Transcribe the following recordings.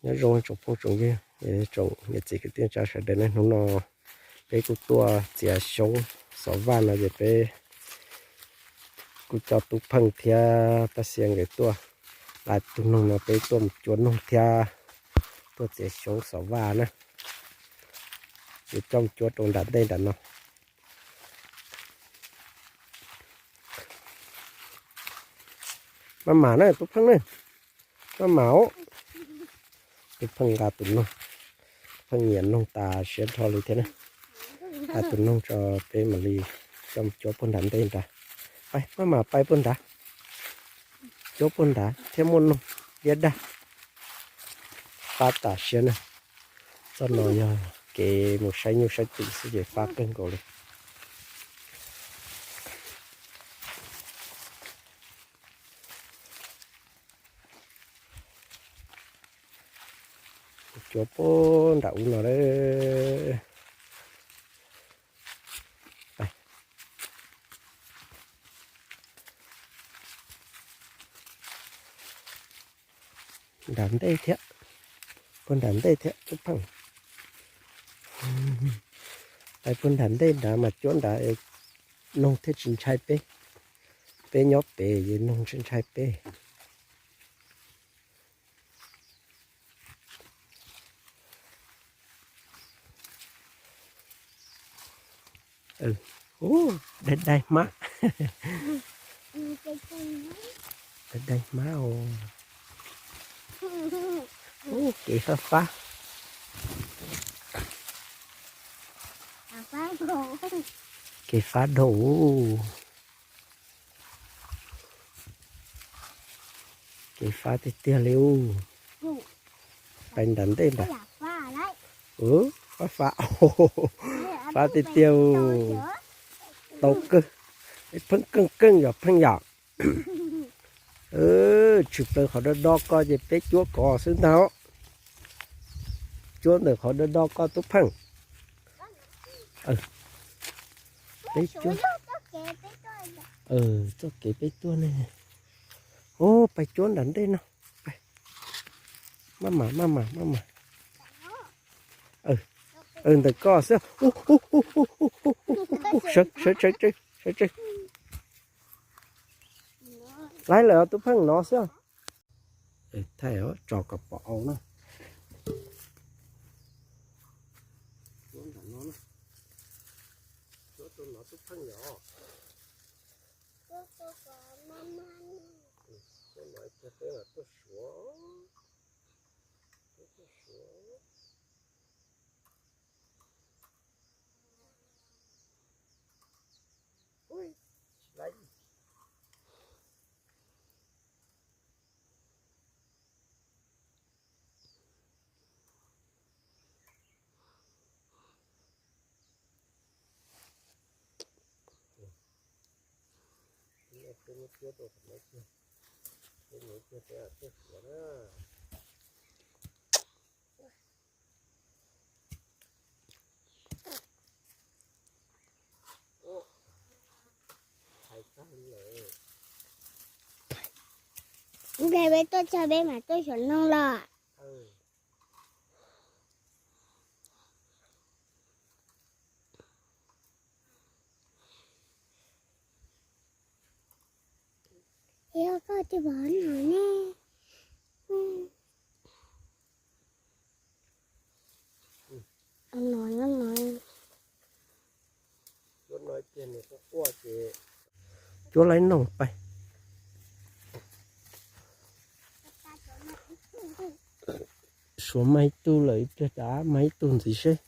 Nyob zoo tsoom phooj tsoom ywg, tsoom niam txiv kwv tij neej tsa sawv daws ne, hnub no peb kuj tuaj txiav xyoob xov vaj no ces peb kuj coj Tub Pheej thiab Paj Xia nkawd tuaj. Lawv tus noog no peb tuaj mus cuab noog thiab tuaj txiav xyoob xov vaj na. Ces coj mus cuab rau nram ntej nram no. Maj mam na Tub Pheej na, maj mam os. Tub Pheej nqa tus noog, Pheej nyiam noog tas siab nrho li thiab na. Nqa tus noog tso peb mam li coj mus cuab puag nram ntej nrad. Pais, maj mam pais puag nrad, cuab puag nrad thiaj muaj noog liab dag. Fab tas siab na. Txoj no yog kev mus saib nyuj saib twm xwb ces fab kawg nkaus li. Cuab puag nram ub no lawm. Nram ntej thiab, puag nram ntej thiab Tub Pheej. Pais puag nram ntej nrad mas cuab nrad, noog thiaj tsis ntshai peb. Peb nyob pem ces noog ntshai ntshai peb. Ub, dai dai hmab. Dai dai hmab os. Ub, kev fab fab. Kev fab dhau. Kev fab tiag tiag li ub. Pais nram ntej nrad. Fab fab, fab tiag tiag. Tau kawg. Pheej keej keej yom Pheej yom. Tshwm plaws qhov do do ko ces peb cuab kov xwb ntag. Cuab ntawm qhov do do ko Tub Pheej. Peb cuab. Txoj kev peb tuaj ne. Ub, pais cuab nram ntej no. Maj mam, maj mam, maj mam. Ntawm ko xwb. Sawv, sawv, sawv tseg, sawv tseg. Laib lawm Tub Pheej no xwb. Thaij tso kom pom au na. Tub Pheej yom. Peb tuaj txog peb mam tuaj xyuas noog los. Yog koj tsis pom no ne. Cuab laib noog pais. Suav mag ib tug lawm, ib pliag rov mag ib tug ntxiv seb.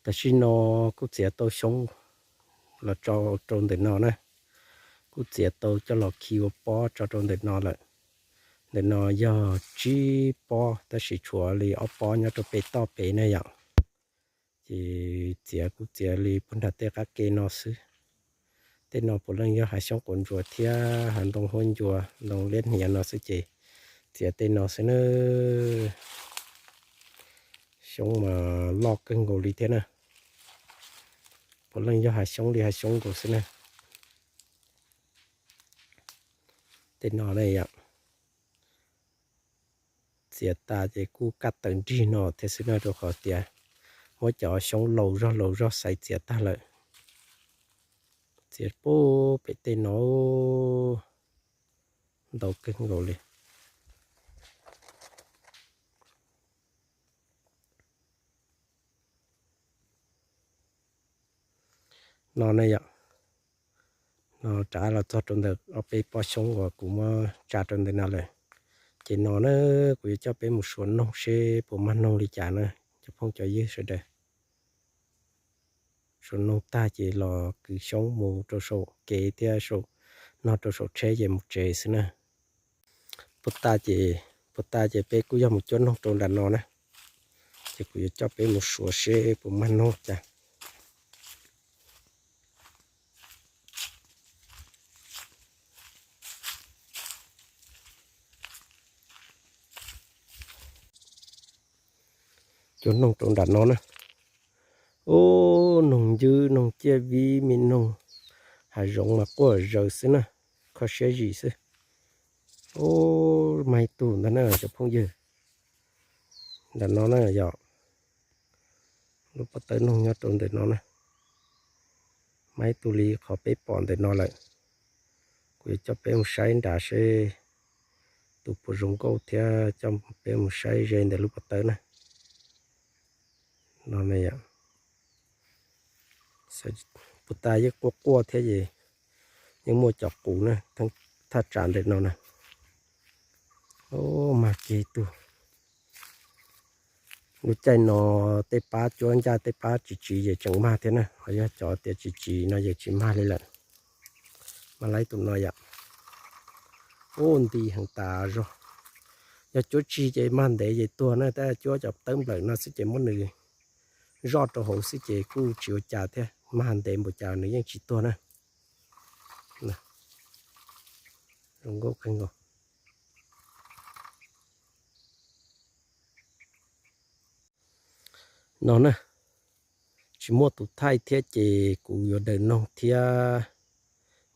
Tam sim no kuj txiav tau xyoob los tso rau ntawm no na. Kuj txiav tau coj los khi ua pob tso rau ntawm no lawm. Ntawm no yog tsib pob tab sis tshuav li ob pob nyob rau pem toj pem na yom. Ces txiav kuj txiav li puag nram tej qab ke no xwb. Tej no puav leej yog hav xyoob quav ntsuas thiab hav ntoo huab ncua ntoo liab hniav no xwb ces txiav tej no xwb na. Xyoob mas loj kawg nkaus li thiab na. Puav leej yog hav xyoob li hav xyoob nkaus xwb na. Tej no ne yom, txiav tas ces kuj kaj tawm nrig no thiab xwb na, rau qhov tias muab cov xyoob laus zog laus zog xaiv txiav tag lawm. Txiav pub pem tej no ntau kawg nkaus li. No ne yom, no rov los txog rau ntawm ob peb pob xyoob uas kuv muab tsa rau ntawm no lawm. Ces no na, kuv yuav coj peb mus suav noog seb puas mag noog li cas na, cov phooj cov ywg sawv daws. Suav noog tag ces los kwv xyoob mus rau saum kev thiab saum, no rau saum tsheb ces mus tsev xwb na. Puag ta ces, puag ta ces peb kuj yog mus cuab noog rau nram no na. Ces kuv yuav coj peb mus suav seb puas mag noog cas. Cuab noog rau nram no na. Ub, noog ncwb, noog ciaj vib, me noog hav zoov mas quaj zaws xwb na, kho siab zim xwb. Ub, mag ib tug ntag na cov phooj ywg. Nram no na yom, lub pob tawb noog nyob rau ntawm no na. Mag ib tug li qhov peb pom ntawm no lawm. Kuv yuav coj peb mus saib nrad seb tus puas zoo nkauj thiab coj peb mus saib ze ntawm lub pob tawb na. No ne yom, puag ta yeej quaj quaj thiab ces yeej muaj cov qus na, thaj tsam ntawm no na. Ub, mag kiag ib tug. Lub caij no tej pab cuab ncaj tej pab tsis tsiv ces tseem mag thiab na, ho yog cov tias tsis tsiv no ces tsis mag li lawm. Mag laib tus no yom. Ub, nti heev tas zog. Yog cuab tsig ces mag ntev ces tuag na, tab cuab cov tawb nplawm no xwb ces muab nws zoj rau hauv xwb ces kuj tsis ua cas thiab, mag ntev npaum cas nws yeej tsis tuag na. Zoo nkauj kawg nkaus. No na, tsis muaj tus thaij thiab ces kuv yuav daws noog thiab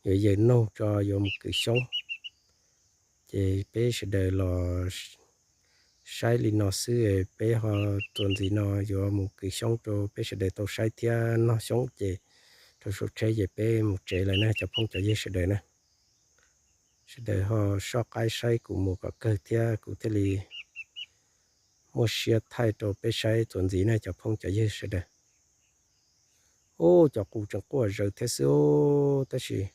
yuav yaws noog tso yuav mus kwv xyoob. Ces peb sawv daws los saib li no xwb, peb ho txuas ntxiv no yuav mus kwv xyoob rau peb sawv daws tau saib thiab noj xyoob ces rau saum tsheb ces peb mus tsev lawm na cov phooj cov ywg sawv daws na. Sawv daws ho soj qaib saib kuv mus kom kawg thiab kuv thiaj li muaj siab thaij rau peb saib txuas ntxiv na cov phooj cov ywg sawv daws. Ub, cov qus tseem quaj zaws thiab xwb, tab sis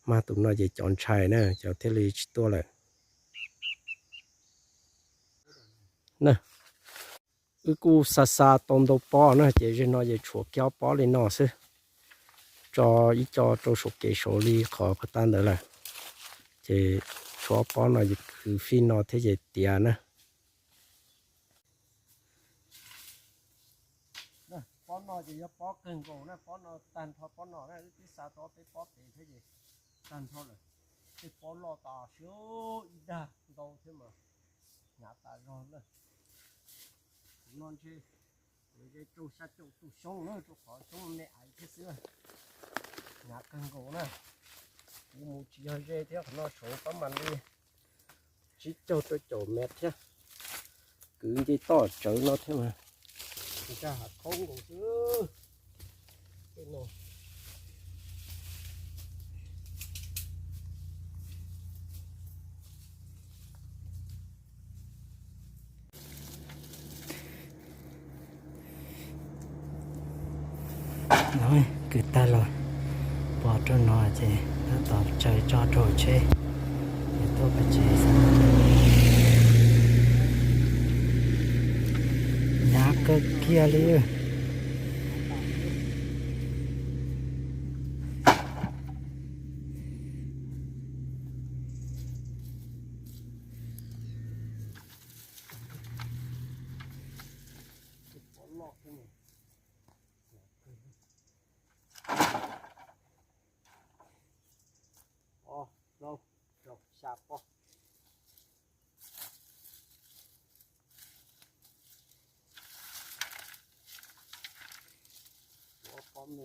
mag tus no ces cov ntshai na cov thiaj li tsis tuaj lawm. Na, wb kuj xa xa tau ntau pob na ces ze no ces tshuav kiag ob pob li no xwb. Tso ib co rau saum kev saud li qhov puag ta ntawd lawm. Ces tshuav ob pob no ces kwv fij no thiab ces tiav na. Pob no ces yog pob kawg nkaus na, pob no tag nrho pob no na, wb twb xa tau ob peb pob pem thiab ces tag nrho lawm. Tej pob loj tas siab ib dag ntau thiab mas hnyav tas zog na. Kuv no ntshe kuv ze rau xya caum tus xyoob na, rau qhov xyoob me aiv thiab xwb. Hnyav kawg nkaus na. Kuv mus tsis yog ze thiab, qhov no saud pab mas li tsib caug rau caum mev thiab. Kwv nce toj tsawv no thiab mas. Nkag hav khaub nkaus xwb. Kwv tag los pov rau no ces tab tom tsaws tso rau tsheb, yuav tuaj pem tsev xwb. Hnyav kawg kiag li. Ob, plaub, rau, xya pob. Pov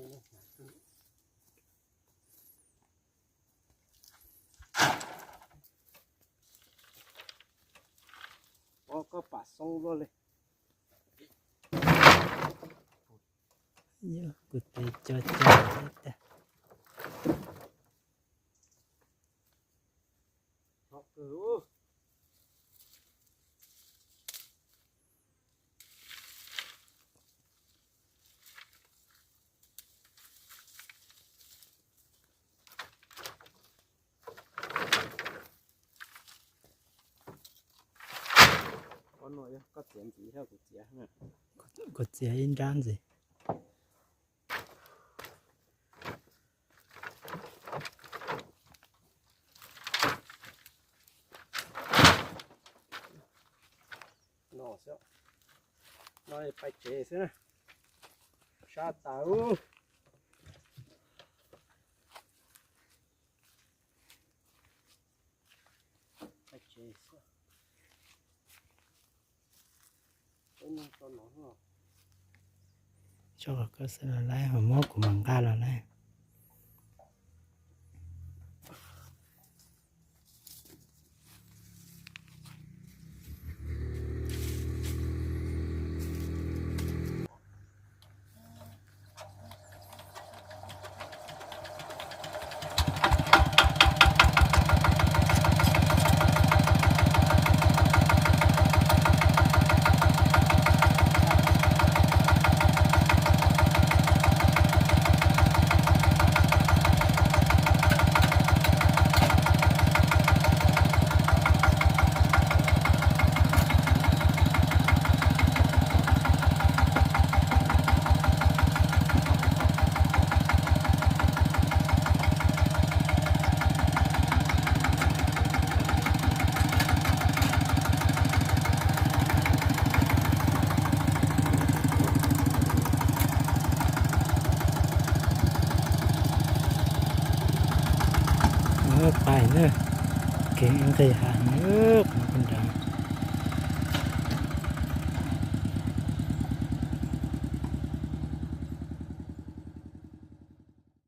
koj pam xoo luaj li. Kuv tes co co tag. batch no yog koj txiav ntxiv thiab kuv txiav? Kuv txiav ib nrab ntxiv. No xwb, no pais tsev xwb na. Sab tas. Pais tsev xwb. Tso kom koj xwb los lawm, ho muab kuv mam nqa los lawm. Pais na, kev nqis heev na.